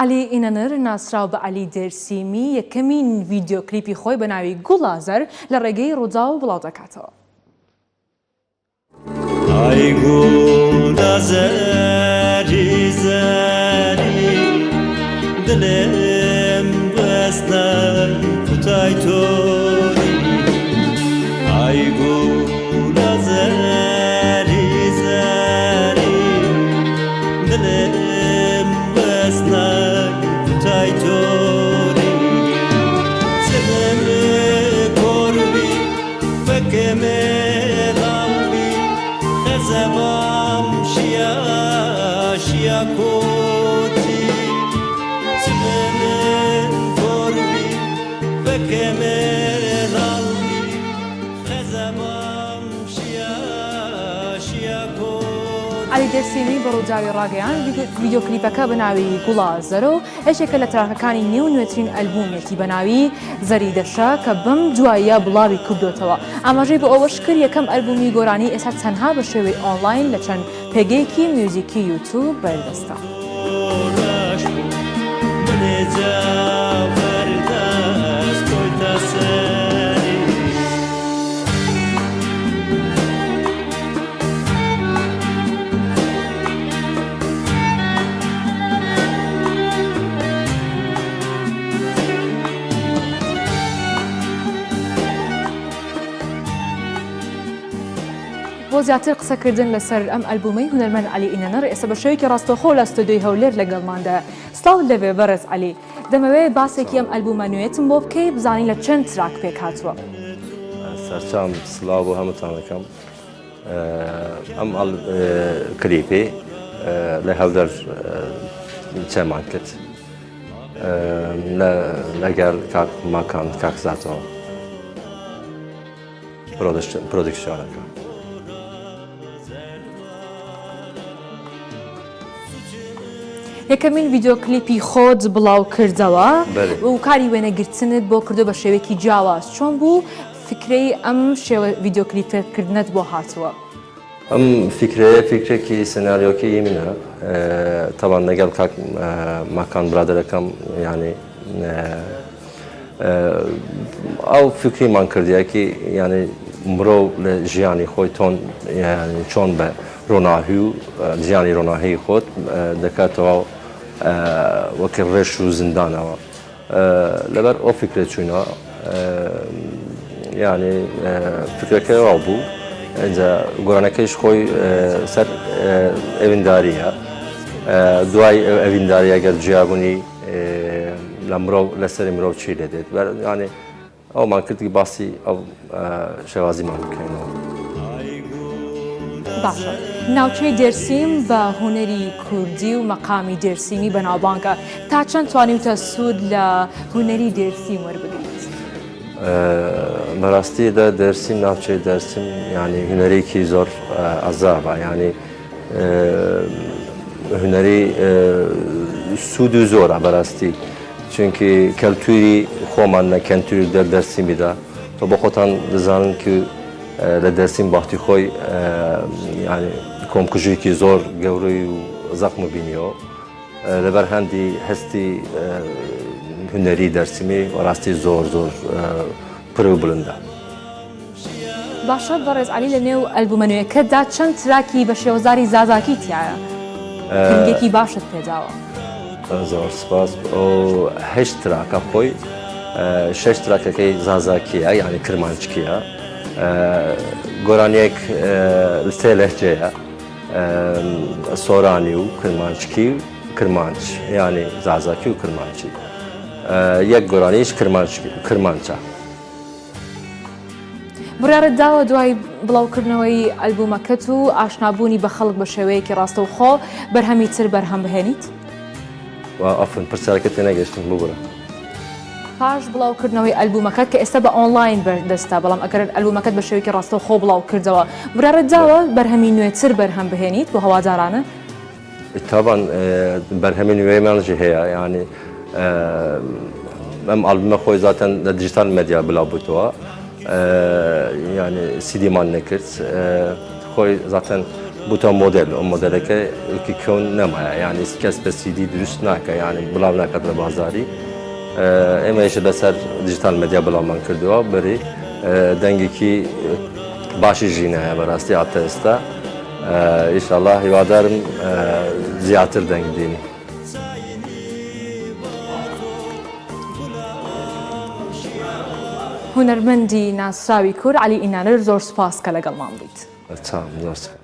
عەلی ئینەنر ناسراو بە عەلی دێرسیمی یەکەمین ڤیدیۆ کلیپی خۆی بە ناوی گوڵا زەر لە ڕێگەی ڕووداو بڵاودەکاتەوە. ئای گوڵا زەری زەری دلم بەستە کوتای تۆری ئای گوڵا زەری زەری دلم بەستە کوتای تۆری چمم کۆربی عەلی دێرسیمی بە ڕووداوی ڕاگەیاند، ڤیدیۆ کلیپەکە بە ناوی گوڵا زەرۆ یەکێکە لە تراکەکانی نێو نوێترین ئەلبوومێتی بە ناوی زەری دەشە کە بەم دواییە بڵاوی کردۆتەوە. ئاماژەی بۆ ئەوەش کرد، یەکەم ئەلبوومی گۆرانی ئێستا تەنها بە شێوەی ئۆنلاین لە چەند پێگەیەکی میوزیکی یوتیوب بەردەستە. بۆ زیاتر قسەکردن لەسەر ئەم ئەلبومەی هونەرمەند عەلی ئینەنەر ئێستا بە شێوەیەکی ڕاستەوخۆ لە ستۆدیۆی هەولێر لەگەڵماندایە. سڵاوت لێبێ بەڕێز عەلی، دەمەوێ باسێکی ئەم ئەلبومە نوێیەتم بۆ بکەی بزانین لە چەند تراک پێکهاتووە؟ سەرچاوم سڵاو بۆ هەمووتان دەکەم. ئەم کلیپی لە هەولێر چێمان کرد لەگەڵ کاک ماکان کاک زاتەوە پرۆدکسیۆنەکە. یەکەمین ڤیدیۆ کلیپی خۆت بڵاو کردەوە و کاری وێنەگرتنت بۆ کردو بە شێوەیەکی جیاواز چۆن بوو فکرەی ئەم شێوە ڤیدیۆ کلیپکردنەت بۆ هاتووە؟ ئەم فیکرەیە فیکرێکی سناریۆکەی منە تەبان لەگەڵ کاک ماکان برادەرەکەم یعنی ئەو فکریمان کردیەکی یعنی مرۆڤ لە ژیانی خۆی تۆن چۆن بە ڕۆناهی و ژیانی ڕۆناهی خۆت دەکاتەوە وەک ڕێش و زیندانەوە لەبەر ئەو فکرە چووینەوە یعنی فکرەکە وا بوو ئینجا گۆرانەکەیش خۆی سەر ئەوینداریە دوای ئەوینداری ئەگەر جیابوونی لە مرۆڤ لەسەری مرۆڤ چی لێ دێت ینی ئەومان کرد باسی ئەو شێوازیمان بکەینەوە. باشە ناوچەی دێرسیم بە هونەری کوردی و مەقامی دێرسیمی بەناوبانگە تا چەند توانیوتە سوود لە هونەری دێرسیم وەربگریت؟ بەڕاستی لە دێرسیم ناوچەی دەرسیم ینی هونەرێکی زۆر عەزابە ینی هونەری سوود و زۆرە بەڕاستی چونکی کەلتوری خۆمان لە کەلتوری دەر دەرسیمیدا تۆ بۆ خۆتان دەزانن کە لە دەرسیم باختی خۆی یعنی کۆمکوژێکی زۆر گەورەی و زەقم بینیەوە لەبەر هەندی هەستی هونەری دەرسیمی ڕاستی زۆر زۆر پر و بلندە. باشە بەڕێز عەلی لە نێو ئەلبومە نوێکەتدا چەند تراکی بە شێوەزاری زازاکی تیایە گرنگێکی باشت پێداوە؟ زۆر سپاس ئەو هەشت تراکە خۆی شەش تراکەکەی زازاکیە یعنی کرمانجکیە گۆرانیەک سێ لەهجەیە سۆرانی و کرمانجکی و کرمانج یعنی زازاکی و کرمانجی یەک گۆرانیش کرمانجە. بڕیارت داوە دوای بڵاوکردنەوەی ئەلبومەکەت و ئاشنابوونی بە خەڵک بە شێوەیەکی ڕاستەوخۆ بەرهەمی تر بەرهەم بهێنیت؟ ئەفن پرسیارەکە تێنەگەشتم ببورە. پاش بڵاوکردنەوەی ئەلبومەکەت کە ئێستا بە ئۆنلاین بەردەستە، بەڵام ئەگەر ئەلبومەکەت بە شێوەیەکی ڕاستەوخۆ بڵاو کردەوە، بڕیارت داوە بەرهەمی نوێتر بەرهەم بهێنیت بۆ هەوادارانت؟ تابان بەرهەمی نوێمان ژی هەیە یعنی ئەم ئالبومە خۆی زاتەن لە دیجیتال مەدیا بلاو بووتەوە یعنی سیدیمان نەکرد خۆی زاتەن بوتە مۆدێل، ئەو مۆدێلەکە وەکی کەون نەمایە، یعنی کەس بە سیدی دروست ناکە، یعنی بڵاو ناکات لە بازاری. ئێمەش لەسەر دیجیتال مەدیا بڵاومان کردووە، بەری دەنگێکی باشی ژینایە بەڕاستی هاتە ئێستا. ئیشەڵا هیوادارم زیاتر دەنگ دێنی. هونەرمەندی ناسراوی کورد عەلی ئینانر زۆر سوپاس کە لەگەڵمان بوویت. چاوم زۆر سوپاس.